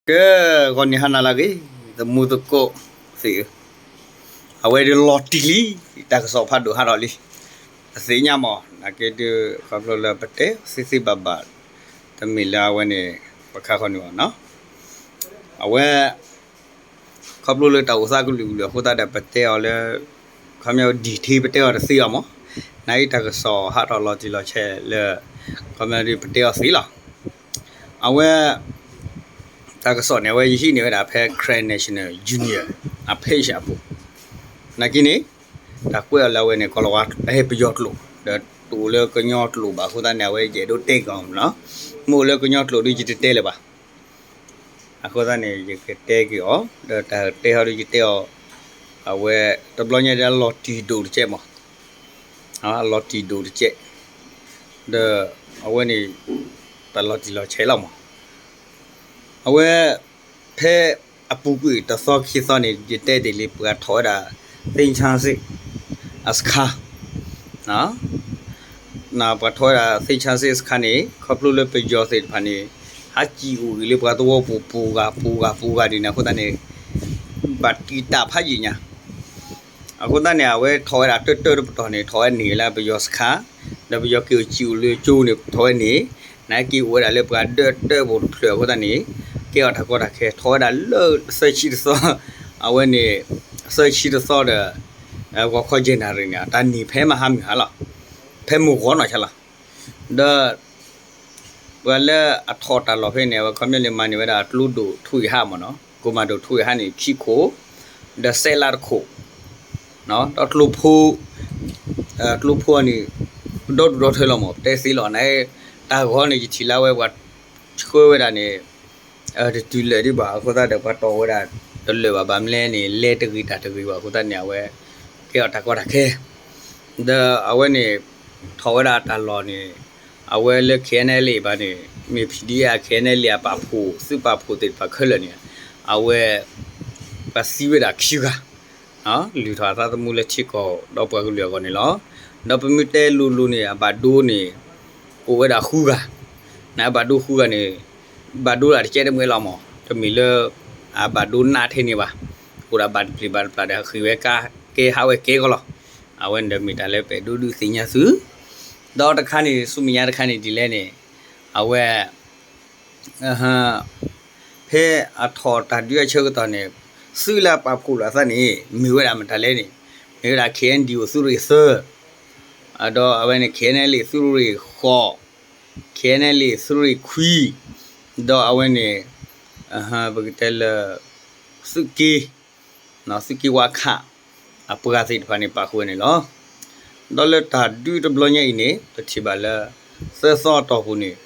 ကဲ, ဂီၤနံၤဟါနၤလၢအဂ့ၤ, သမူသကိးသ့ၣ်ဧၢ, အဝဲဒၣ်လီၤတံၢ်လံ, တၢ်ကစီၣ်ဖးဒိၣ်ဟးထီၣ်လံ, တသ့ၣ်ညါမး, နာ်က့ဒုး ခီဖျိလၢပတဲသ့သ့ဘၣ်ဘၣ်, တမ့ၢ်လၢအဝဲန့ၣ် ပခါဃီန့ၣ်ဘၣ်နီၤ, အဝဲ ခီဖျိလၢတၢ်အိၣ်သးကလုာ်ကလုာ်အဃိသတးဒီး ပတဲအီၤလၢ ခီဖျိ detail ပတဲအီၤတသ့အီၤမး, နာ်က့တၢ်ကစီၣ်ဟးထီၣ်လီၤတံၢ်လီၤဆဲးလၢ ခီဖျိဒုးပတဲအီၤသ့လီၤ. အဝဲ တၢ်ကစီၣ်န့ၣ် အဝဲယဟံးန့ၢ်ဝဲဒၣ်ဖဲ Karen National Union အ page အပူၤ, နာ်က့န့ၣ် တၢ်ကွဲးအီၤလၢအဝဲန့ၣ် ကီၤလၤဝါ ဟဲပယီၤကျိာ် ဒီးတအိၣ်လၢကညီကျိာ်ဘၣ်အဃိသတးန့ၣ် အဝဲယအဲၣ်ဒိးတဲက့ၤအီၤမးနီၤ, မ့ၢ်အိၣ်လၢကညီကျိာ်ဒုးယတတဲလၢၤဘၣ်. အဃိသတးန့ၣ် ယကတဲက့ၤအီၤ, ဒီးတၢ်တဲဟီဒုးယတဲအီၤ, အဝဲ တဘျီညါဒ်အလီၤတံၢ်ဒိၣ်တကဲးမး, အလီၤတံၢ်ဒိၣ်တကဲး, ဒီးအဝဲန့ၣ် တၢ်လီၤတံၢ်လီၤဆဲးလီၤမး, အဝဲ ဖဲအပူၤကွံာ်တသီခံသီန့ၣ် ယတဲတ့ၢ်လံ ပှၤထီၣ်ဝဲဒၣ် သ့ၣ်ဆါစ့ၣ် အစခါ ပှၤထီၣ်ဝဲဒၣ်သ့ၣ်ဆါစ့ၣ်စခါန့ၣ် ခီဖျိလၢပယီၤသ့ၣ်တဖၣ်န့ၣ် ဟးစံၣ်အိၣ်ဂ့ၤလၢပှၤသဝီပူၤ ပူၤဂၤပူၤဂၤပူၤဂၤဒ်န့ၣ်အဃိသတးန့ၣ် ဘၣ်တံာ်တာ်ဖးယံာ်ညါ, အဃိသတးန့ၣ် အဝဲထီၣ်ဝဲဒၣ်တၢၢ်တၢၢ်တပတီၢ်န့ၣ် ထီၣ်ဝဲန့ၣ်လၢပယီၤစခါ, ဒီးပယီၤက့ၤအိၣ်စံၣ်အိၣ်လၢကၠိန့ၣ် ထီၣ်ဝဲန့ၣ်, နာ်က့အိၣ်ဝဲဒၣ်လၢပှၤဒၢးတၢၢ်ဖိတဖျၢၣ်အဃိသတးန့ၣ် ကဲအီၤတၢ်ကီတၢ်ခဲ ထီၣ်ဝဲဒၣ်လၢသၢဆံတသီ, အဝဲန့ၣ် သၢဆံတသီဒီး ဂီၤခီယဲၢ်နၣ်ရံၣ်န့ၣ် တၢ်န့ၢ်ဖဲမဟါမုၢ်ဟါလီၤ, ဖဲမုၢ်ဂီၤနီၢ်ဆါလီၤ, ဒီး ပှၤလၢအထီၣ်တၢ်လီၢ်ဖဲန့ၣ် အဝဲခီပညီန့ၣ် မၤန့ၢ်ဝဲဒၣ်ကျိဒိၣ်ထူရံၣ်ဟါမ့ၢ်နီၤ, ကိၣ်မၤဒိၣ်ထူရံၣ်ဟါန့ၣ် ခံခိၣ်, ဒီးစဲးလးတခိၣ်, ဒီးကျိဖိ, ကျိဖိန့ၣ် ဒီဒူၣ်ဒီထၢလီၤမး ပတဲသ့လီၤန့ၣ်, တၢ်ဂီၤန့ၣ် ယထံၣ်လၢဝဲပှၤဆှၢဝဲဒၣ်န့ၣ် တတုၤလၢာ်ဒံးဘၣ်အဃိသတးဒီး ပှၤတီၢ်ဝဲဒၣ်တလၢာ်ဘၣ် ဘၣ်မနုၤလဲၣ်န့ၣ် လဲၤတဂ့ၤတၢ်တဂ့ၤဘၣ်အဃိသတးန့ၣ် အဝဲ ကဲအီၤတၢ်ကီတၢ်ခဲ ဒီးအဝဲန့ၣ် ထီၣ်ဝဲဒၣ်တၢ်လီၢ်န့ၣ် အဝဲလၢ K N L A ဘၣ်န့ၣ် မ့ၢ် P D F K N L A အပာ်ဖှိၣ် သုးပာ်ဖှိၣ်သ့ၣ်တဖၣ်ခဲလၢာ်န့ၣ် အဝဲ ပှၤသံဝဲဒၣ်ခံဂၤ လုၢ်ထီၣ်အသးသမူလၢထံကီၢ်ဒီးပှၤကလုာ်အဂီၢ်န့ၣ်လီၤ. ဒီးပမ့ၢ်တဲလိၤလိၤန့ၣ် အဘၣ်ဒိန့ၣ် အိၣ်ဝဲဒၣ်ဃုဂၤ, န့ၣ်အဘၣ်ဒိဃုဂၤန့ၣ် ဘၣ်ဒိဒၣ်တကဲတမှဲလီၤမး တမ့ၢ်လၢ အဘၣ်ဒိနးထဲန့ၣ်ဘၣ်, အိၣ်ဒၣ်ဘၣ်တပျ့ၤဘၣ်တပျၢ်ဒီး ဟးဃ့ၢ်ဝဲကါကဲဟးဝဲကဲကီလီၤ. အဝဲန့ၣ်ဒီးမ့ၢ်တၢ်လၢပအဲၣ်ဒိးဒုးသ့ၣ်ညါသု, ဒီးတခါန့ၣ် ဆူမဲာ်ညါတခါန့ၣ်ဒ်လဲၣ်န့ၣ် အဝဲ ဖဲအထီၣ်တၢ်ဒုးအဆၢကတီၢ်န့ၣ် သုးလၢအပာ်ဖှိၣ်လိာ်အသးန့ၣ် မ့ၢ်ဝဲဒၣ်မတၤလဲၣ်န့ၣ် မ့ၢ်ဝဲဒၣ် K N D O သုးရ့ၣ်သၢ, ဒီးအဝဲန့ၣ် K N L A သုးရ့ၣ်ဃိး, K N L A သုးရ့ၣ်ခွံ, ဒီးအဝဲန့ၣ် ပကတဲလၢ သုးက့ သုးက့ဝါခး အပှၤသ့ၣ်တဖၣ်န့ၣ် ပာ်ဃုာ်ဝဲန့ၣ်လီၤ. ဒီးလၢတၢ်ဒုးတဘျီညါအံၤန့ၣ် ပထံၣ်ဘၣ်လၢ သၢသီအတီၢ်ပူၤန့ၣ်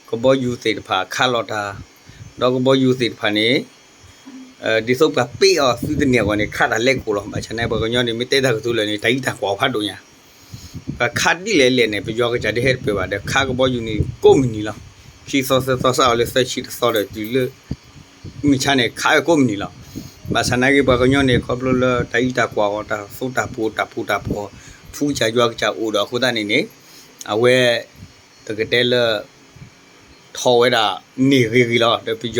ကဘီယူၤသ့ၣ်တဖၣ်ခးလီၤတၢ်, ဒီးကဘီယူၤသ့ၣ်တဖၣ်န့ၣ် ဒ်သိးပှၤပ့ၢ်အီၤသုတန့ၢ်အဂီၢ်န့ၣ် ခးတၢ်လဲကိာ်လီၤ. ဘၣ်ဆၣ်န့ၣ် ပှၤကညီန့ၣ် မ့ၢ်တဲတၢ်ကတိၤလၢာ်န့ၣ် တၢ်အံၤတၢ်ကွၢ်ဖးဒိၣ်ညါ ပှၤခးဒ်လဲၣ်လဲၣ်န့ၣ် ပယီၤကစၢ်ဒုးဟဲတပၢၢ်ဘၣ်ဒီး ခးကဘီယူၤန့ၣ်ကိးမုၢ်နံၤလီၤ. ခံသီသၢသီစးအီၤလၢသၢဆံတသီဒီးတုၤလၢ မုၢ်ဆါန့ၣ် ခးဝဲကိးမုၢ်နံၤလီၤ. ဘၣ်ဆၣ်နာ်က့ ပှၤကညီန့ၣ် ခီဖျိလၢတၢ်အံၤတၢ်ကွၢ်အီၤ တၢ်သိတၢ်ပီၤ တၢ်ပီၤတၢ်ပီၤ ထူကစၢ်ယွၤကစၢ်အိၣ်ဒီးအဃိသတးန့ၣ်န့ၣ် အဝဲ ပကတဲလၢ ထီၣ်ဝဲဒၣ်န့ၢ်ဂ့ၤဂ့ၤလီၤ. ဒီးပယီၤဒုးသံဝဲဒၣ် ပ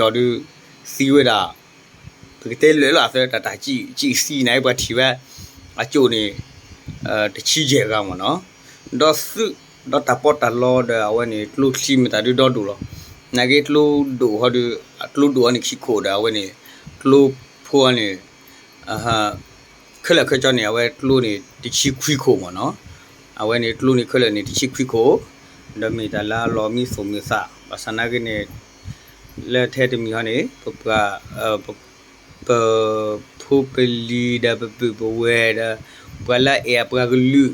ကတဲလၢာ်လီၤအသၢ တၢ်တၢ်စံၣ်စံၣ်သံန့ၣ် ပှၤထံၣ်ဝဲ အကၠိၣ်န့ၣ် တဆံယဲၢ်ဂၤမ့ၢ်နီၤ, ဒီးသုး ဒီးတၢ်ပီးတၢ်လီဒီးအဝဲန့ၣ် ကျိချံမ့ၢ်တၢ်ဒုးဒီဒိၣ်လီၤ. နာ်က့ကျိဒိၣ်ဟီဒုး ကျိဒိၣ်အီၤန့ၣ်ခံခိၣ်ဒီးအဝဲန့ၣ် ကျိဖိအီၤန့ၣ် ခဲလၢာ်ခဲဆ့န့ၣ် အဝဲကျိန့ၣ်တဆံခွံခိၣ်မ့ၢ်နီၤ, အဝဲန့ၣ်ကျိန့ၣ်ခဲလၢာ်န့ၣ်တဆံခွံခိၣ်, ဒီးမ့ၢ်တၢ်လၢအလီၤမံသူၣ်မံသး ဘၣ်ဆၣ်နာ်က့န့ၣ် လၢထဲတမံၤဟီန့ၣ် ပပှၤ ပ ပဖိပလံၤဒီးပပုၢ်ပဝဲၢ်ဒီး ပှၤလၢအအဲၣ်အပှၤကလုာ်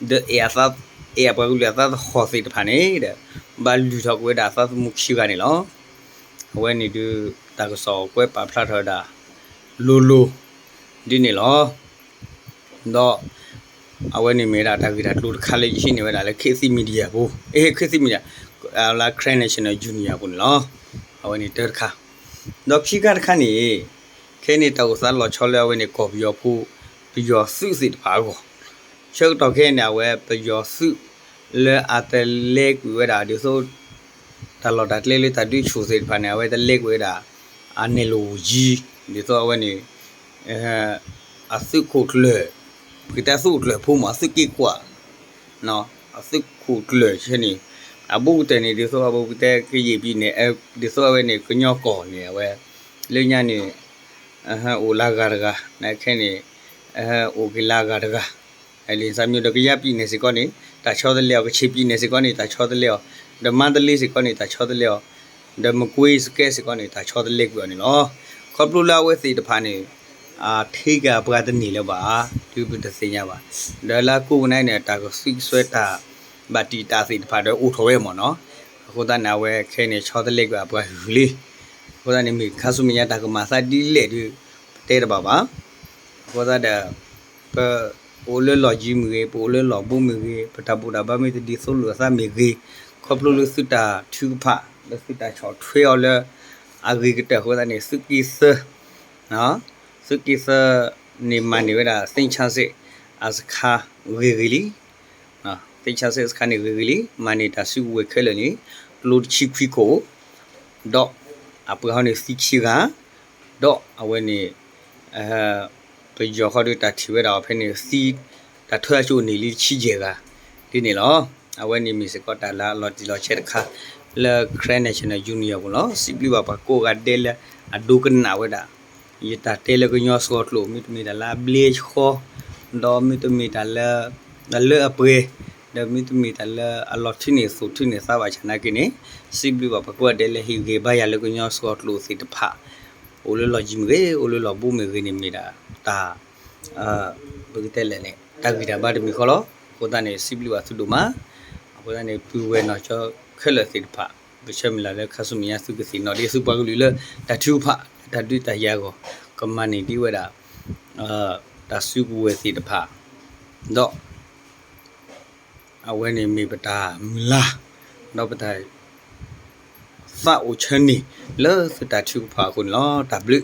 ဒီးအဲၣ်အပှၤကလုာ်အသးသဟီၣ်သ့ၣ်တဖၣ်န့ၣ်ဒီး ဘၣ်လုၢ်ထီၣ်ကွံာ်ဝဲဒၣ်အသးသမူခံဂၤန့ၣ်လီၤ. အဝဲန့ၣ်ဒုး တၢ်ကစီၣ်ကွဲးပာ်ဖျါထီၣ်ဝဲဒၣ် လိၤလိၤ ဒ်န့ၣ်လီၤ. ဒီး အဝဲန့ၣ်မ့ၢ်ဝဲဒၣ်တၢ်ဂ့ၢ်တၢ်ကျိၤတခါလၢယဟံးန့ၢ်ဝဲဒၣ်လၢ ခေတ်သစ် Media ပူၤ အ့ ခေတ်သစ် Media လၢ Karen National Union ပူၤန့ၣ်လီၤ. အဝဲန့ၣ်တၢ်တခါ ဒီးခံခါတခါန့ၣ် ခဲအံၤန့ၣ်တၢ်အိၣ်သးလီၤဆီလၢအဝဲန့ၣ် ကီၢ်ပယီၤဖိ ပယီၤသုးသ့ၣ်တဖၣ်အဂီၢ်, ဆၢကတီၢ်ခဲအံၤန့ၣ် အဝဲပယီၤသုးလၢအတလဲကွံာ်ဝဲဒၣ်ဒ်သိး တၢ်လီၢ်တၢ်ကျဲလၢတၢ်ဒုးဆူၣ်သ့ၣ်တဖၣ်န့ၣ် အဝဲတလဲကွံာ်ဝဲဒၣ် အနဲၣ်လိာ်ယံၤ ဒ်သိးအဝဲန့ၣ် အသုးခိၣ်ကျၢၢ်, ပကတဲသုးခိၣ်ကျၢၢ်ဖိမး အသုးက့ၢ်ကွၢ်, အသုးခိၣ်ကျၢၢ်ဆဲန့ၣ် အဘူးကတၢၢ်န့ၣ် ဒ်သိးအပကတဲကယံာ်ပံၤန့ၣ် ဒ်သိးအဝဲန့ၣ် ကညီကီၢ်န့ၣ် အဝဲ လၢညါန့ၣ် အိၣ်လၢဂၤတဂၤ နခဲန့ၣ် အိၣ်က့ၤလၢဂၤတဂၤ လံာ်သးမံၤဒီး ကယၤပံၤန့ၣ်စ့ၢ်ကီးန့ၣ် တၢ်ဆီတလဲအီၤ, ကခ့ၣ်ပံၤန့ၣ်စ့ၢ်ကီးန့ၣ် တၢ်ဆီတလဲအီၤ, ဒီးမါတလ့စ့ၢ်ကီးန့ၣ် တၢ်ဆီတလဲအီၤ, ဒီးမကွ့စကဲစ့ၢ်ကီးန့ၣ် တၢ်ဆီတလဲကွံာ်အီၤန့ၣ်လီၤ. ခီဖျိလၢအဝဲသ့ၣ်တဖၣ်န့ၣ် ထံဂၤပှၤတန့ၢ်လၢၤဘၣ် ဒုးပတသ့ၣ်ညါဘၣ်. ဒီးလၢအကိးကနၣ်န့ၣ် တၢ်ကသွံကစွဲတၢ်ဘၣ်တံာ်တာ်သ့ၣ်တဖၣ်ဒီးအိၣ်ထီၣ်ဝဲမ့ၢ်နီၤ. အဃိသတးန့ၣ် အဝဲခဲန့ၣ် ဆီတလဲကွံာ်အပှၤဂုာ်လံ. အဃိသတးန့ၣ် မ့ၢ်ခါဆူမဲာ်ညါတၢ်ကမၤသးဒ်လဲၣ်ဒီး ပတဲတဘၣ်ဘၣ်. အဃိသတးဒီး ပအိၣ်လၢလီၢ်ယံၤမ့ၢ်ဂ့ၤ, ပအိၣ်လၢလီၢ်ဘူးမ့ၢ်ဂ့ၤ, ပတၢ်ဘူၣ်တၢ်ဘါမ့ၢ်တဒ်သိးလိာ်အသးမ့ၢ်ဂ့ၤ, ခီဖျိလၢသုတၢ်ထုကဖၣ် လၢသုတၢ်ဆီၣ်ထွဲအီၤလၢ အဂ့ၤကတၢၢ်အဃိသတးန့ၣ် သုးက့သၢ သုးက့သၢန့ၣ်မၤန့ၢ်ဝဲဒၣ် သ့ၣ်ခၠၣ်စ့ၣ်အစခါဂ့ၤဂ့ၤလံ. သ့ၣ်ခၠၣ်စ့ၣ်အစခါန့ၣ်ဂ့ၤဂ့ၤလံ, မၤန့ၢ်တၢ်စုကဝဲၤခဲလၢာ်န့ၣ် ကျိတဆံခွံခိၣ်, ဒီးအပှၤဟီန့ၣ်သံခံဂၤ, ဒီးအဝဲန့ၣ် ပယီၤခီဒီးတၢ်ထံၣ်ဝဲဒၣ်အီၤဖဲန့ၣ် သံ တၢ်ထၢအကၠိန့ၣ်လံတဆံယဲၢ်ဂၤ ဒ်န့ၣ်လီၤ. အဝဲန့ၣ်မ့ၢ်စ့ၢ်ကီးတၢ်လၢအလီၤတံၢ်လီၤဆဲးတခါ လၢ Karen National Union အပူၤလီၤ. စံးဘျုးဘၣ်ပှၤကိးဂၤဒဲးလၢအဒိကနၣ်ဝဲဒၣ် ယတၢ်တဲလၢကညီစှီၤကျိာ် မ့တမ့ၢ်တၢ်လၢအဘျ့အဆှီ, ဒီးမ့တမ့ၢ်တၢ်လၢ အလၢအပှဲၤ, ဒီးမ့တမ့ၢ်တၢ်လၢအလီၤထံန့ၢ်သိးထံန့ၢ်သးဘၣ်ဆၣ်နာ်က့န့ၣ် စံးဘျုးဘၣ်ပှၤကိးဂၤဒဲးလၢဟ့ၣ်ဂံၢ်ဘါယၤလၢကညီစှီၤကျိာ်သ့ၣ်တဖၣ် အိၣ်လၢလီၢ်ယံၤမ့ၢ်ဂ့ၤ, အိၣ်လၢလီၢ်ဘူးမ့ၢ်ဂ့ၤန့ၣ် မ့ၢ်ဒၣ်တၢ် ပကတဲလဲၣ်န့ၣ် တၢ်ဂံၢ်တၢ်ဘါတမံၤဃီလီၤ. အဃိသတးန့ၣ် စံးဘျုးဘၣ်သုဒိၣ်မး. အဃိသတးန့ၣ် ပုၢ်ဝဲၢ်နီၢ်ကၠီခဲလၢာ်သ့ၣ်တဖၣ် ပဆၢမုၢ်လၢ်လၢခါဆူမဲာ်ညါသုကသ့ၣ်နီၣ်ဒ်သုပှၤကလုာ်လၢ တၢ်ထုကဖၣ်လၢတၢ်ဒုးတၢ်ယၤအဂီၢ် ကမၤန့ၢ်ဒ်ဝဲဒၣ် တၢ်စုကဝဲၤသ့ၣ်တဖၣ် ဒီး အဝဲန့ၣ်မ့ၢ်ပတၢ်မုၢ်လၢ် ဒီးပတၢ် သးအိၣ်ဆၢန့ၢ်လၢသုတၢ်ထုကဖၣ်အဃိန့ၣ်လီၤ. တၢ်ဘျုး